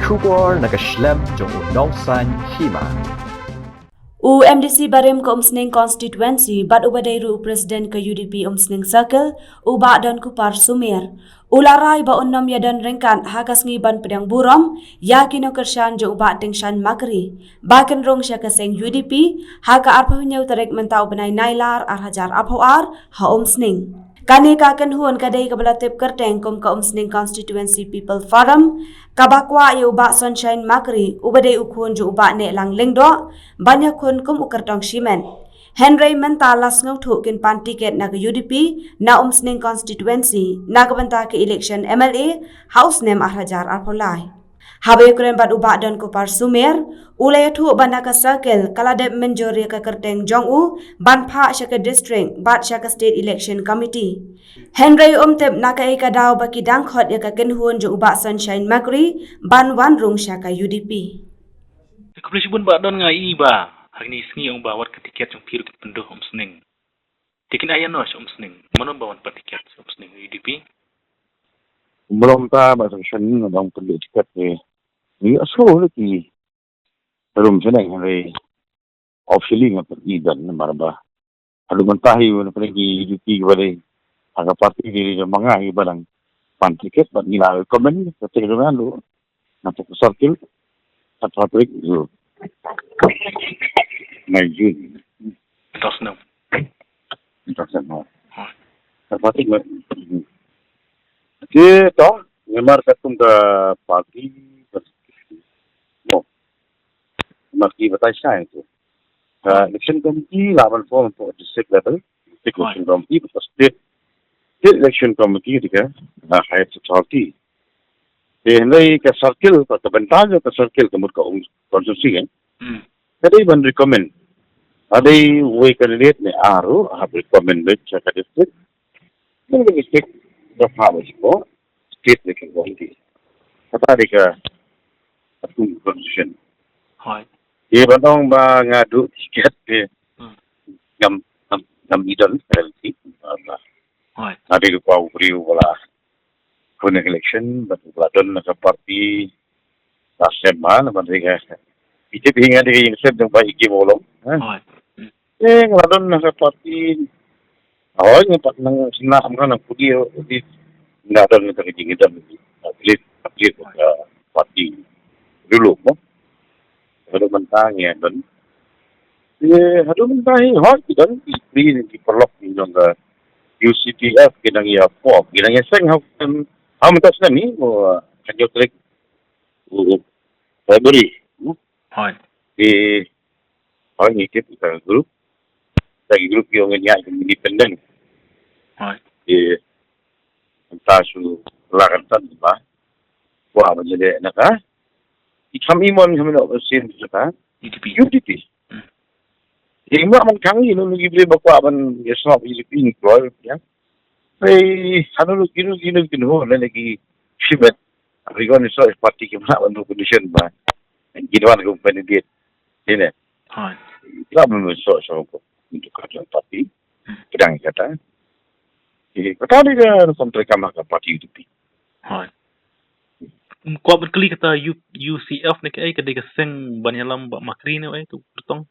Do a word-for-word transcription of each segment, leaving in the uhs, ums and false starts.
Khubor na ka shlem jong u Nongsaiñ Hima. U M D C barim ka Umsning Constituency bad uba dei ruh u President ka U D P Umsning Circle, u Bah Donkupar Sumer, u la rai ba un nym ïadon ryngkat ha ka sngi ban pdiang burom ïa ki nongkyrshan jong u Bah Tyngshaiñ Makri ba kin rung sha ka seng U D P ha ka arphew hynñiew tarik mynta u bnai Nailar ar hajar arphew ar ha Umsning. Kane ka kynhun ka dei kaba la tip kyrteng kum ka Umsning Constituency People Forum, kaba kwah ïa u Bah Sunshine Makri, uba dei u khun jong u Bah Nehlang Lyngdoh, ban ïakhun kum u kyrtong shimet. Hynrei mynta la sngewthuh kin pan tiket na ka U D P na Umsning Constituency na ka bynta ka election M L A ha u snem ar hajar arphew lai. Haba ïakren bad u Bah Donkupar Sumer, u la ïathuh ba na ka circle ka la dep mynjur ïa ka kyrteng jong u ban phah sha ka district bad sha ka State Election Committee. Hynrei um tip na kaei ka daw ba ki dang khot ïa ka kynhun jong u Bah Sunshine Makri ban wan rung sha ka U D P. Khublei shibun Bah Don, nga i ba ha kine ki sngi ong ba wat ka tiket jong phi ruh kin pynduh Umsning. Te kin ai ïano sha Umsning? Mano ba wan pan tiket sha Umsning, U D P? Mlong ta ba sa shan ni dang pynduh tiket te. Ni aso le ki rum shaneng hynrei officially nga pynduh dan namar ba haduh mynta hi wan pynduh ki U D P ba dei ha ka party dei dei ma nga hi ba dang pan tiket bad ngi la recommend ka te dong lu. Nga pyndonkam circle, South Patrick, May, June. Interesting. Interesting, no. South Patrick, May. Te to, namar katkum ka party, no. Namar ki batai shai tu. Ka election committee la ban form for district level, district election committee, for state, state election committee, dei ka, ah, higher authority. Te hynrei ka circle, ka, ka bynta jong ka circle ka mut ka um constituency kan. Hmm. Ka dei ban recommend. Ka dei wei candidate ne ar ruh hap recommend beit sha ka district. Ka district ka phah beit sha ka state election committee. Kata dei ka, ka kum constitution. Hooid. Te ban ong ba nga duh tiket te. Hmm. Ngam, ngam, ngam i don reality. Hooid. Nga dei ruh u briew ba la khun election, bad u la don na ka party, la sem ha, na ban ri ka. Ite bi nga dei ka ïing sem dang ba i ki bolong, ha? Hooid. Hmm. Eh, nga la don na ka party. Hooid, nga pat nang sna am ka nang pudi, di nga don na ka jingdon. Atlet, atlet ka party. Dulu mo. Haduh mynta ngi don. Eh, haduh mynta hi hooid ki don ki, ki, ki paralok ki jong ka U C P F ki dang ïa form, ki dang ïa seng ha, ha mynta snem ni, mo, kan ïoh trek u, u, February. Hooid. Ki, hooid ngi tip ka group. Ka group ki ong ngi ïa independent. Hooid. Ki, mynta shu la kan tan ba. Wa ba jade na ka. I kam i mon kam no sin ka. U D P. U D P. Hmm. I ma man kang i no ngi bre ba kwa ban ya sop U D P ni kloi ya. Hei, hanu lu kinu kinu kinu ho na ki shimet. Abi kon so party ki ma ban condition ba. Ki wan ko candidate. Ine. Hai. La ban so so ko. Itu ka party. Hmm. Pedang kata. Jadi kata dia kontrak sama ka party U D P. Hai. Ko ban kli kata U, U C F ne ka ai ka dei ka seng ban ïalam ba Makri ne ai tu bertong.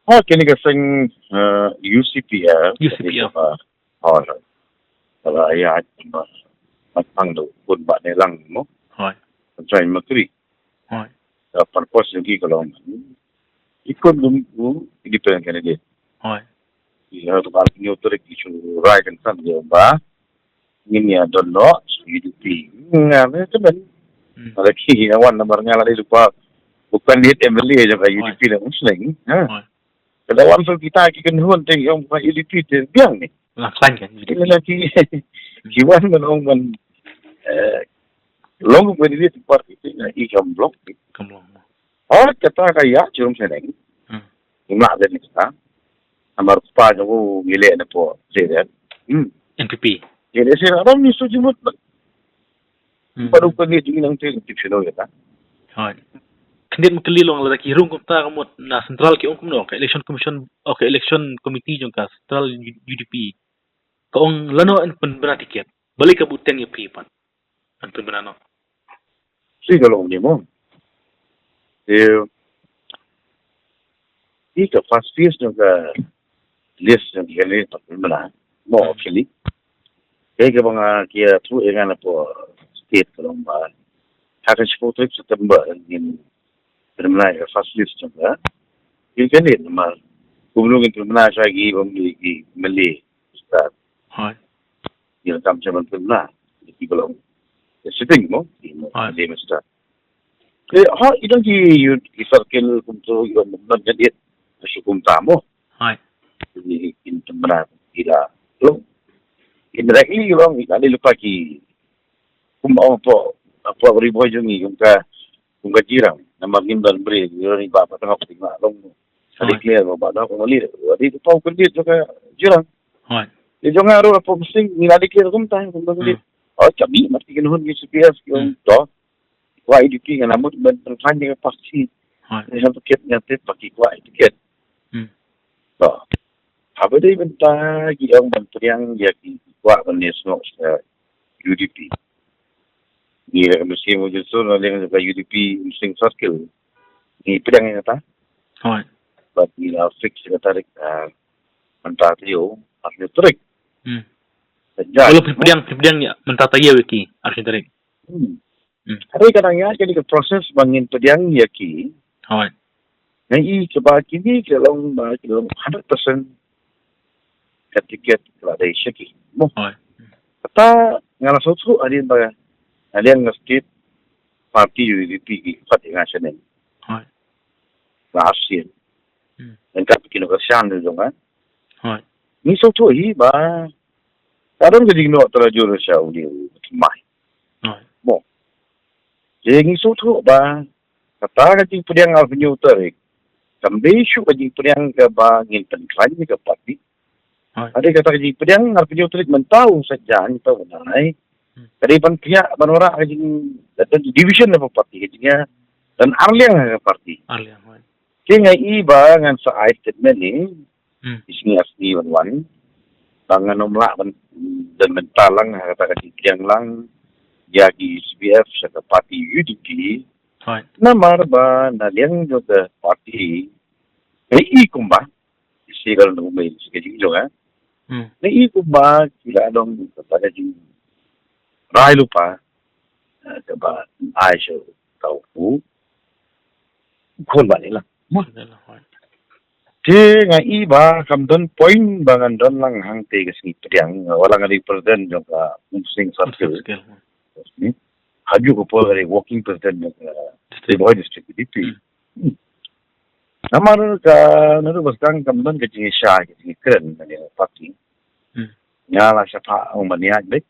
Ha kini ka seng, eh, U C P F. U C P F. Ha. Kala ya ba pang do pun ba ne lang mo. Hai. Sai Makri. Hai. Ka purpose lagi kalau ikut dum independent candidate. Hai. Ya tu kalau new trick isu rai kan san dia ba ngin ïa don noh, U D P. Nga ne temen. Hmm. Lagi ïa wan namar nga lagi lupa. Bukan dia M L A aja ka U D P lah Umsning. Ha. Kada wan so kita ki kynhun te ïa ka U D P te biang ni. Lah klan kan U D P. Lagi ki wan ban ong ban, eh, long ban dia tu parti te na i kam blok. Kam long. Oh, kata ka ïa, Jirom Seneng. Hmm. Ngim lah den kata. Namar pa jong u ngi leh na po, leh den. Hmm. N P P. Ngi leh sera ram ni su jimut. Hmm. Padu ka ni jing nang te ti chino ya ta. Hooid. Khyndiat ma kylli long lada ki rung kumta ka mut na central ki ong kumno ka election commission, oh, ka election committee jong ka central U D P. Ka ong lano yn pynbna tiket. Balei ka buteng ïa phi pat. Yn pynbna no. Shisha ka long ni mo. Te, ïa ka first phase jong ka list jong ki candidate pat mynta mo, actually. Kaei kaba nga, ki ïathuh ïa nga na por state ka long ba ha ka shiphew tarik September ngin pynbna ïa ka first list jong ka, ki candidate, namar kumno ngin pynbna sha ki bym dei ki M L A. Start. Hooid. Ïa, kam sha ban pynbna ïa kiba long sitting mo, ki Hooid. M L A minister. Te ha i dang ki youth, ki circle kumto, ki bym don candidate, shu kumta mo. Hooid. Ki, ki pynbna ki la long. Indirectly ki long, ki la dei lypa ki, kum ong hapoh, hapoh Ri Bhoi jong ngi, kum ka, kum ka Jirang. Namar ngim don briew, Jirang, i Bah Patnok, i Bah Long. Ka Hooid. Declare Bah Patnok, kum li, wa dei tu pau candidate jong ka Jirang. Hooid. Te jong nga ruh hapoh Umsning, ngi la declare kumta, kum ka candidate. Hmm. Oh, ka mih, marti ki nahun ki C P F, ki ong Hmm. to. Kwah ïa ki, nga la mut ban pynphai ïa ka party. Hooid. Nga la kit, nga tip ba ki kwah ïa ki. Hmm. To. Haba dei mynta ki ong ban pdiang ïa ki kwah ban ïasnoh sha U D P. Ngi la ka mynsiem u jingsun na liang jong ka U D P Umsning Circle. Ngi pdiang ïa kata. Hooid. Bad ngi la fix ïa ka tarik, ah, mynta taïew, arphew tarik. Hmm. Te jan, Walau phi pdiang, phi pdiang ïa mynta taïew ïa ki, arphew tarik. Hmm. Hmm. Hynrei ka dang ïaid kane ka process ba ngin pdiang ïa ki. Hooid. Nga i kaba kine ki long ba ki long hundred percent ka tiket ka la dei sha ki. Mo. Hooid. Kata nga la sngewthuh hadien ba nga liang nga state party U D P ki khot ïa nga shaneng. Hooid. Nga abstain. Hmm. Nga kat ki nongkyrshan jong nga. Hooid. Ngi sngewthuh hi ba ka don ka jingnoh tyrajur sha une u thymmai. Hooid. Mo. Te ngi sngewthuh ba kata ka jingpdiang arphew hynñiew tarik kam dei shuh ka jingpdiang kaba ngin pynkhlaiñ ïa ka party. Hooid. Hynrei kata ka jingpdiang arphew hynñiew tarik mynta u Saitjaiñ, mynta u bnai. Hmm. Ka dei ban phiah, ban wanrah ka jing, ka division na ka party, ka jing, ïa, don ar liang ha ka party. Ar liang, hooid. Te nga i ba ngan sa ai statement ne Hmm. Ki sngi ar sngi ban wan. Ba ngan ym lah ban don bynta lang ha kata ka jingpdiang lang ïa ki U C P F sha ka party U D P. Hooid. Namar ba na liang jong ka party, nga i kumba, i shi ka long ba i shi ka jingjong, eh. Hmm. Nga i kumba ki la don kata ka jingrai lypa, eh, kaba ai sha ka u khun ba ne la. Mo. Te nga i ba kam don point ba ngan don lang hangtei ka sngi pdiang, wat la nga dei president jong ka Umsning Circle. Circle. Hmm. Hajuh ka por nga dei working president jong ka District. Ri Bhoi District U D P. Hmm. Hmm. Namar ka, naduh ba sdang kam don ka jingïashai, ka jingïakren na ka party. Hmm. Nga la shah phah ong ban ïaid beit.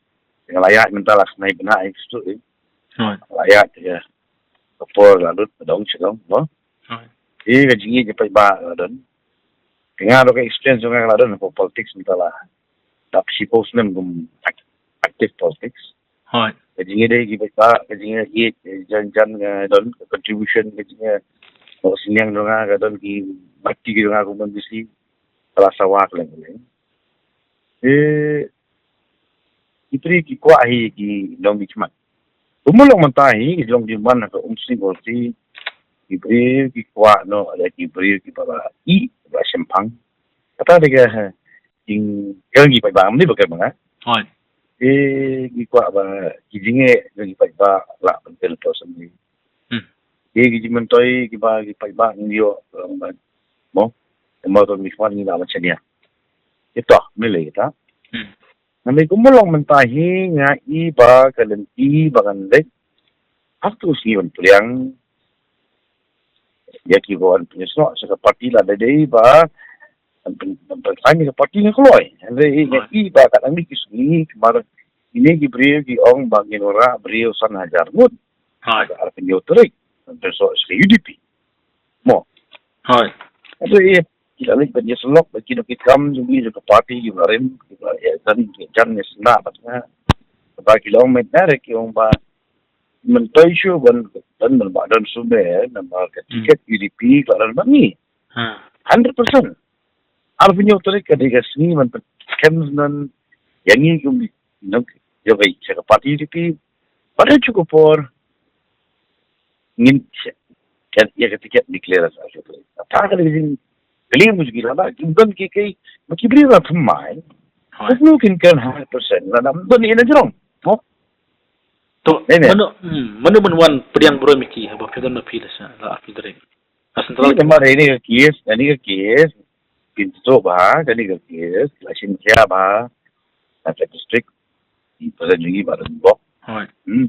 Nga la ïaid mynta la khnai bnai ïa ka stuh, eh. Hooid. La ïaid ïa ka por la lut ba dang sha dang, mo. Hooid. Te ka jingïeit jingpaidbah la don. Te nga ruh ka experience jong nga la don ha politics mynta la dap shiphew snem kum act-, active politics. Hooid. Ka jingïadei ki paidbah, ka jingïeit jan jan nga don, ka contribution, ka jingïa, ka sniang jong nga ka don, ki bati ki jong nga kum M D C. Ka la sawa kylleng kylleng. Eh, ki briew ki kwah hi ki nongmihkhmat. Kumba long mynta hi ki long ki man ha ka Umsning County. Ki briew ki kwah noh ïa ki briew kiba la ïeh, ba shemphang. Kata dei ka jingkyrmen ki paidbah, ym dei ba kyrmen, eh. Hooid. Eh, ki kwah ba ki jingeh jong ki paidbah lah ban pynlong sha ngi. Hmm. Ki, ki jingmyntoi kiba ki paidbah ngi ïoh, eh, mo, mo to ngi kwah ngi la ban shaniah. Ito, mele kita. Hmm. Namar kumba long mynta hi nga i ba ka lynti ba ngan leit ha ka sngi ban pdiang ïa kiba wan pynïasnoh sha ka party la dei dei ba ban pyn-, ban pynïasnoh ka party nga kloi. Hynrei nga i ba ka dang dei ki sngi, namar kine ki briew ki ong ba ngin wanrah briew san hajar ngut. Hooid. Ka arphew hynñiew tarik ban pynïasnoh sha ka U D P. Mo. Hooid. Hynrei ki la leit ban ïasyllok bad ki nongkitkam jong ngi jong ka party, kiba rim, kiba ïa jan, ïa jan ïa sngap bad nga. Ba ki la ong mynta ki ong ba myntoi shuh ban, ban, ban, ba don sumar, namar ka Hmm. tiket U D P ka la don bad ngi. Ha. Hundred percent. Arphew hynñiew tarik ka dei ka sngi ban pynskhem sngewbha ïa ngi kum nong, ïa ka, ïa ka party U D P. Bad ha kajuh ka por ngin check. Kan ïa ka tiket declare as a secretary. Ta ka dei jingkylli mo jong ki lada kim don ki, ki, ma ki briew la thymmai. Hooid. Kumno kin kren hundred percent lada ym don ïa na jrong. Mo? To, eh, ne. Mano, hmm, mano ban wan pdiang burom ïa ki haba phi don ma phi la sha, la arphew tarik. Ha Central. Ni namar ïa ini ka case, ini ka case. Pynthut bha, kane ka case la shim khia bha na ka district. Ki president jong ngi ba don bok. Hooid. Hmm.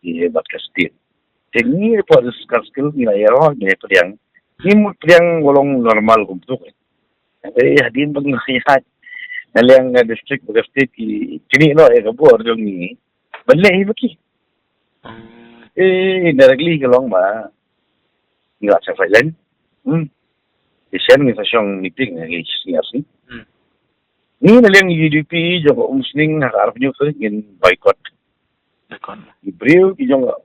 Ki bad ka state. Te ngi por discuss, ngi la ïaroh, ngi la pdiang. Ngi mut pdiang ka long normal kumto. Te hadien ba ngi la ïaid na liang ka district bad ka state, ki kynnoh ïa ka bor jong ngi ban leh hi ba ki. Hmm. Eh, indirectly ka long ba ngi la shah sideline. Hmm. Te shen ngi sa shong meeting ha ki senior sih. Hmm. Ngi na liang U D P jong ka Umsning ha ka arphew hynñiew tarik ngin boycott. Boycott. Ki briew ki jong ka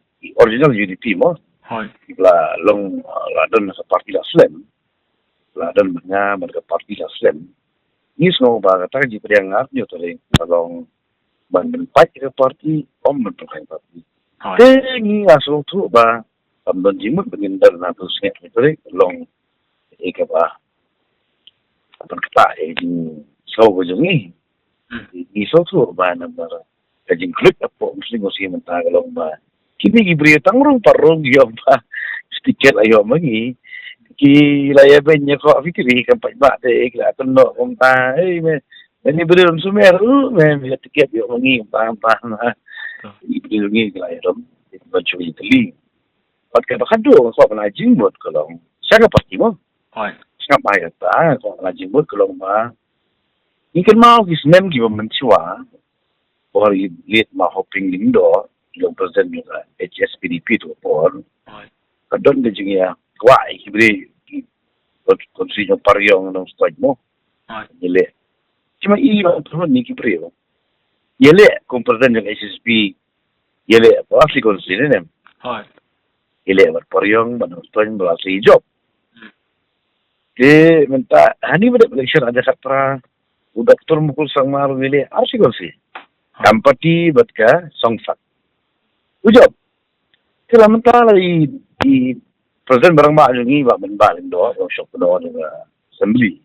original U D P mo. Hooid. Ki la long, uh, la don ha ka party la slem. La don bad nga bad ka party la slem. Ngi sngew ba kata ka jingpdiang ha ka arphew hynñiew tarik ka long ban pynpait ka party, ym ban pynpait ka party. Hooid. Te ngi nga sngewthuh ba kam don jingmut ba ngin don ha ka arphew hynñiew tarik, long ïa kaba ban ktah ïa ka jingsngew ka jong ngi. Hmm. Ngi sngewthuh ba namar ka jingkyllut hapoh Umsning Constituency mynta ka long ba kine ki briew tang rung pat rung ki ïoh ba tiket la ïoh ma ngi. Ki la ïa beiñ ïa ka victory, kam pat ba te ki la kynnoh kumta, "Ei me, me ni briew ym sumar, uh, me, me ïa tiket ïoh ma ngi kumta kumta." Hmm. Ki briew ngi ki la ïa rung ban shu ïa tylli. Bad kaba khatduh nga kwah ban ai jingmut ka long sha ka party mo. Hooid. Sngap ai kata, nga kwah ban ai jingmut ka long ba ngi kynmaw ki snem kiba mynshuwa, por i late ma Hoping Lyngdoh i long president jong ka H S P D P to ka por. Hooid. Ka don ka jingïakwah ïa ki briew ki constituency jong Pariong, Nongstoiñ mo. Hooid. Ïaleh. Shi ma i ba thon ni ki briew. Ïaleh kum president jong H S P, ïaleh bad arsi constituency ne. Hooid. Ïaleh bad Pariong, bad Nongstoiñ, bad arsi jop. Hmm. Te mynta hani ba dep election ar hajar khatphra, u Doctor Mukul Sangma ruh u ïaleh arsi constituency. Hooid. Kam party bad ka song sak. U jop. Te la mynta la i, i president ba rangbah jong ngi, Bah Menbah Lyngdoh, u shong kynnoh jong ka assembly.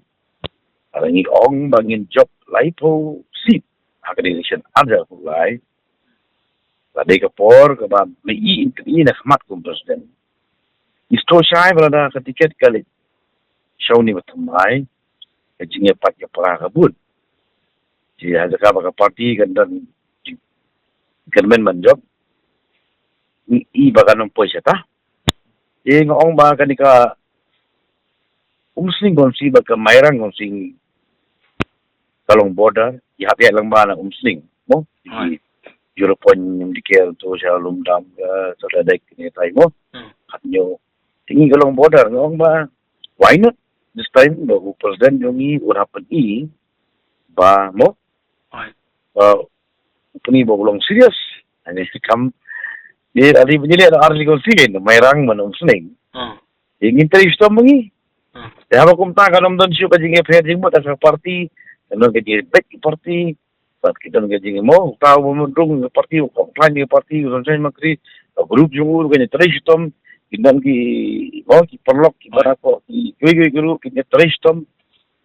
Ngi ong ba ngin jop laiphew seat ha ka election ar hajar arphew lai. La dei ka por kaba ma i, i na khmat kum president. Ngi sngewthuh shai ba lada ka tiket ka leit sha une ba thymmai, ka jingïapait ka pra ka bun. Te ha jaka ba ka party kan don jingkyrmen ban jop, ngi i ba kan ym poi shata. Te nga ong ba kane ka Umsning constituency bad ka Mairang constituency ka long border, i hap ïaid lyngba na Umsning mo. Hooid. Zero point, ym dei ker to sha Lumdam ka, sha Ladek ne tai mo. Hmm. Khat ñiew. Te ngi ka long border, nga ong ba why not this time ba u president jong ngi u hap pyni ba mo. Hooid. Ba u pyni ba u long serious. Ani kam ni, ani ba ngi leh na arsi constituency, Mairang bad Umsning. Hmm. Te ngin trei shitom ma ngi. Hmm. Te haba kumta kan ym don shuh ka jingïapher jingmut ha ka party, kan don ka jingbeit ka party, bad ki don ka jingmo, uta uba mut rung ka party, u Kong Khlaiñ ka party, u Sonsaiñ Makri, ka group jong u kan ïatrei shitom, ki don ki, mo, ki paralok, kiba na ko, ki kiwei kiwei ki ruh kin ïatrei shitom.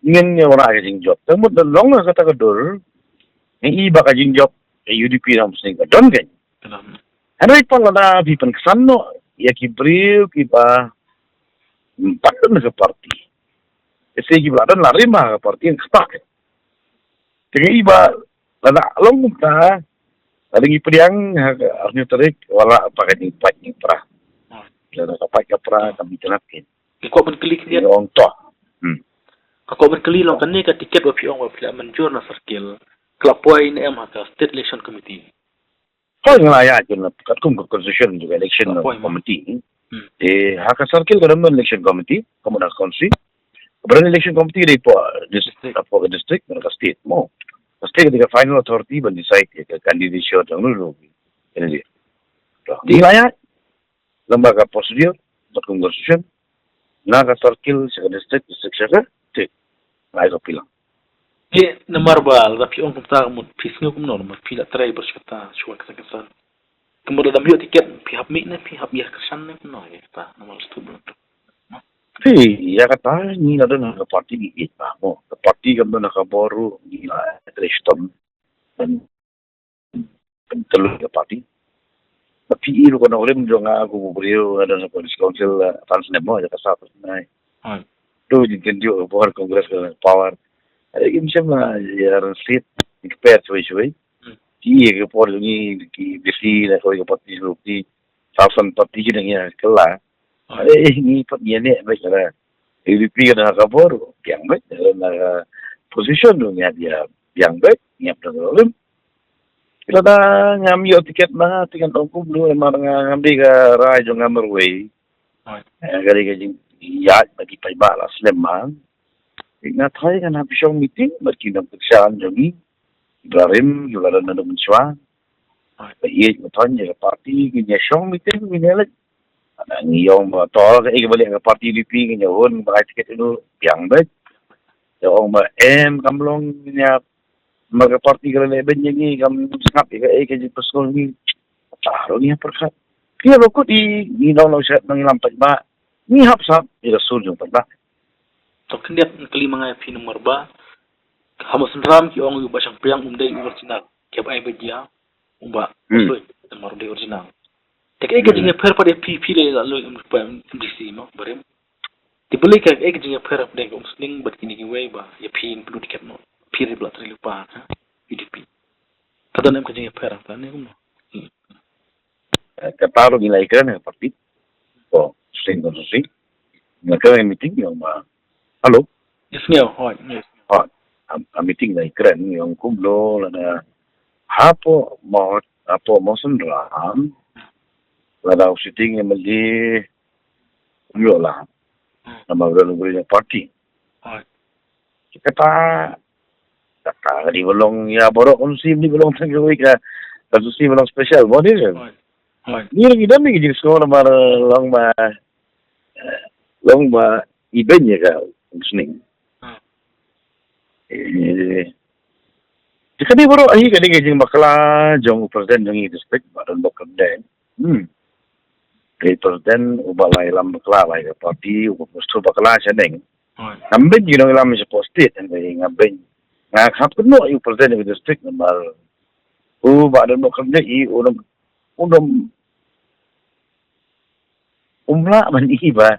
Ngin ïa wanrah ka jingjop. Te mut da long ha kata ka dur, ngi i ba ka jingjop ka U D P na Umsning ka don kein. Ka don. Hynrei pat lada phi pynksan noh ïa ki briew kiba, mm, pat don ka party. Ïa ki ba don la rim ha ka party, ka ktah. Te ngi i ba lada long kumta, lada ngi pdiang ha ka arphew tarik, wanrah pat ka jingpait jingpra. Hmm. Lada ka pait ka pra, ka mih tynnat kein. Nga kwah ban kylli khyndiat. Nga ong to. Hmm. Nga kwah ban kylli long kane ka tiket ba phi ong ba phi la mynjur na circle, ka la poi ne em ha ka State Election Committee? Hooid, nga la ïaid katkum ka constitution jong ka election committee. Hmm. Eh, ha ka circle ka don election committee, ka mut ha ka constituency. Ka election committee dei hapoh district, hapoh ka district, bad ka state mo. Ka state ka dei ka final authority ban decide ïa ka candidature jong uno uno u candidate. To, ngi la ïaid lyngba ka procedure, katkum ka constitution, na ka circle sha ka district, district sha ka state. Nga ai copy lang. Te namar ba lada phi ong kumta, ka mut phi sngew kumno namar phi la trei bad shu kata, shu kata kata. Kumba da dam ïoh tiket, phi hap mih ne phi hap ïa kyrshan ne kumno ïa kata, namar shu tu. Phi, ïa kata ngi la don ha ka party ngi ïeit bha mo. Ka party kam don ha ka bor ruh ngi la trei shitom ban ban telu ka party. Ka P E ruh ka nongrim jong nga, ku briew nga don ha Police Council, eh, tan snem mo, ïa ka sa pas nai. Hai. Tu jingkyndiah ka por Congress ka power. Ai, kim shem la ïa ran state, ki per shwei shwei. Hmm. Ki ïa ka por jong ngi, ki bisi na kawei ka party ruh ki. Sa san party ki dang ïa kylla. Hai. Eh, ngi pat ïa ne beit la. U D P ka dang ha ka bor, biang beit, na ka position ruh ngi ïa biang beit, ngi ïa dang rim. Lada ngam ïoh tiket ma nga, tiket ong kumno, namar nga ngam dei ka rai jong nga marwei. Hooid. Eh, ka dei ka jingïaid bad ki paidbah la slem ma. Nga tharai ngan hap shong meeting bad ki nongkyrshan jong ngi. Kiba la rim, kiba la don naduh mynshuwa. Hooid. Ba ïeit ba thon ïa ka party, ngin ïa shong meeting, ngin ïa leit. Ngi ong ba to kaei kaba leh ka party U D P, ngin ïa hun ba ai tiket ïa u, biang beit. Ïa ong ba em kam long, ngin ïa, namar ka party ka la leh beiñ ïa ngi, kam sngap ïa kaei ka jingpyrshang ngi. Ta ruh ngi ïa pyrkhat. Ki ïa ba kut i, ngi nong nongshad nongïalam paidbah. Ngi hap sap ïa ka sur jong paidbah. To khyndiat kylli ma nga ïa phi namar ba ha Mawsynram ki ong ïa u Bah Shangpliang um dei u original. Ki hap ai beit ïa u Bah Hmm. Mawsynram namar u dei original. Te kaei ka Hmm. jingïapher pat ïa phi, phi lei la loi M D C mo, barim. Te balei kaei ka jingïapher hapdeng ka Umsning bad kine kiwei ba ïa phi pynlut tiket mo. Phi ruh ba la trei lypa ha U D P. Ka don em ka jingïapher hapdeng ne kumno? Hmm. Eh, kata ruh ngi la ïakren ha ka party. Ko sing ko sing. Nga ka meeting ïa ma. Hello. Yes, ngi ïa, hooid, yes. Hooid. Am, am meeting la ïakren ïa kumno lada hapoh Maw, hapoh Mawsynram. Lada u sitting ïa ma di ïoh la. Hmm. Namar ba u dei party. Hooid. Kata, kata ka dei ba long ïa baroh constituency, dei ba long tang kawei ka constituency ba long special mo, dei kan? Hooid. Hooid. Ngi ruh ngi don ngi jingsngew namar long ba, eh, long ba ibeiñ ïa ka Umsning. Hmm. Eh, te ka dei baroh hi ka dei ka jingbakla jong u president jong ngi district, Bah Donbok Kynrad. Hmm. Ka president uba la ïalam bakla la ïa ka party, uba post bakla shaneng. Hooid. Ngam beiñ ki nongïalam shapoh state, ngam beiñ. Nga hap kynnoh ïa u president ïa ka district namar u Bah Donbok Kynrad i u dang, u dang um lah ban i ba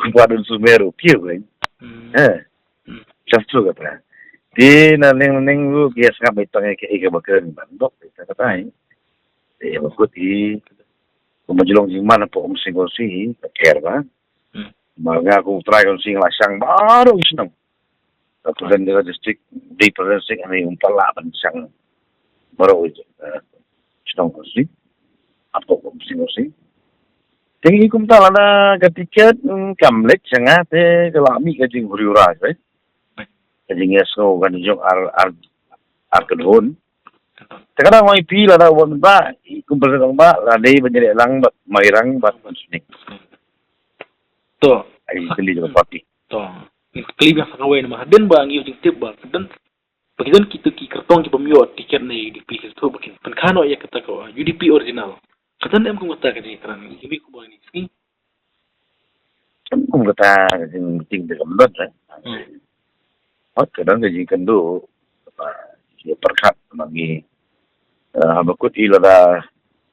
u Bah Donsumeh u phi wei. Hmm. Eh. Hmm. Just tu kata. Te na neng neng u ki sngap ïa tang ïa ka, ïa kaba kren ban dok ïa kata. Te ba kut i kumba ju long jingman hapoh Umsning constituency, ka ker ba. Hmm. Ma nga kum u trai constituency nga la shang baroh ki shnong. Ka president jong ka district, dei president district, ani um pat lah ban shang baroh ki, eh, shnong constituency. Hapoh Umsning constituency. Te ngi kumta lada ka tiket, mm, kam leit sha nga te ka la mih ka jinghuri hura, right? Ka jingïasngew kan jong ar, ar, ar kynhun. Te ka dang ong ïa phi lada u Bah, i kum president ong Bah, la dei ban ïaleh lang bad Mairang bad Umsning. To. Ai kylli jong ka party. To. Ngi kylli biang sa kawei namar hadien ba ngi ïoh jingtip ba ka don, ba ki don kito ki kyrtong ki bym ïoh tiket na U D P, ki sngewthuh ba kin pynkha noh ïa kata ka U D P original. Ka don em kum kata ka jingkren, ngi kum ba ngi sngi. Em kum kata ka jingmeeting te kam don, eh. Hmm. Hooid, ka don ka jingkynduh, ba, ïa pyrkhat ma ngi. Eh, haba kut i lada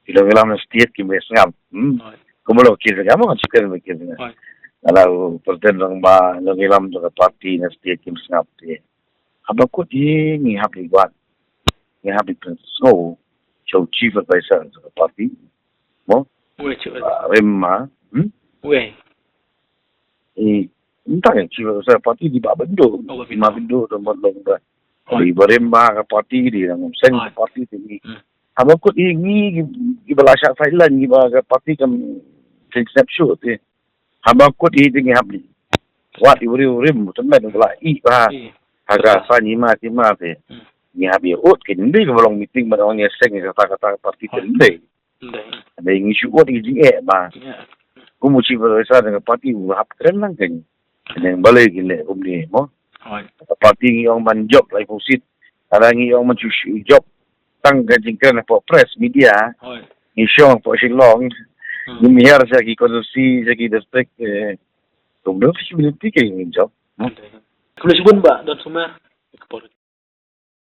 i nongïalam na state kim sngap. Hmm. Hooid. Kumba long ki sngap, ma ngan shu kren ba ki sngap. Hooid. Lada u president rangbah, nongïalam jong ka party na state kim sngap te. Haba kut i ngi hap i wad. Ngi hap i pynsngew sha u chief advisor jong ka party. Mo? Wei, chief advisor. Ah, Rem ma. Hmm? Wei. I, mynta ka chief advisor party dei Bah Byndoh. Oh, Bah Byndoh. Bah Byndoh don bad long ba. Oh. Dei ba rem bha ka party, dei dang seng ka party te ngi. Hmm. Haba kut i ngi ki, kiba la shah sideline, kiba ka party kam seng snapshot te. Haba kut i te ngi hap dei. Wat i u riew rim, tymmen u la i bha. I. Ha ka sa ngi ma ti ma te. Hmm. Ngi hap i ut ke ngi dei ka long meeting ba ong ngi seng kata kata party te ngi dei. Ndai. Ndai ngi shu ot ngi jingeh ba. Ïa. Kum u chief advisor jong ka party u hap kren lang kein. Kein balei kin leh kumne mo. Hooid. Ka party ngi ong ban jop lai phew seat. Lada ngi ong ban shu shu jop tang ka jingkren hapoh press media. Hooid. ngi shong hapoh Shillong, hmm, ngim hiar sha ki constituency, sha ki district, eh, kumno feasibility ka ïa ngi jop. Khublei shibun Bah Don Sumer.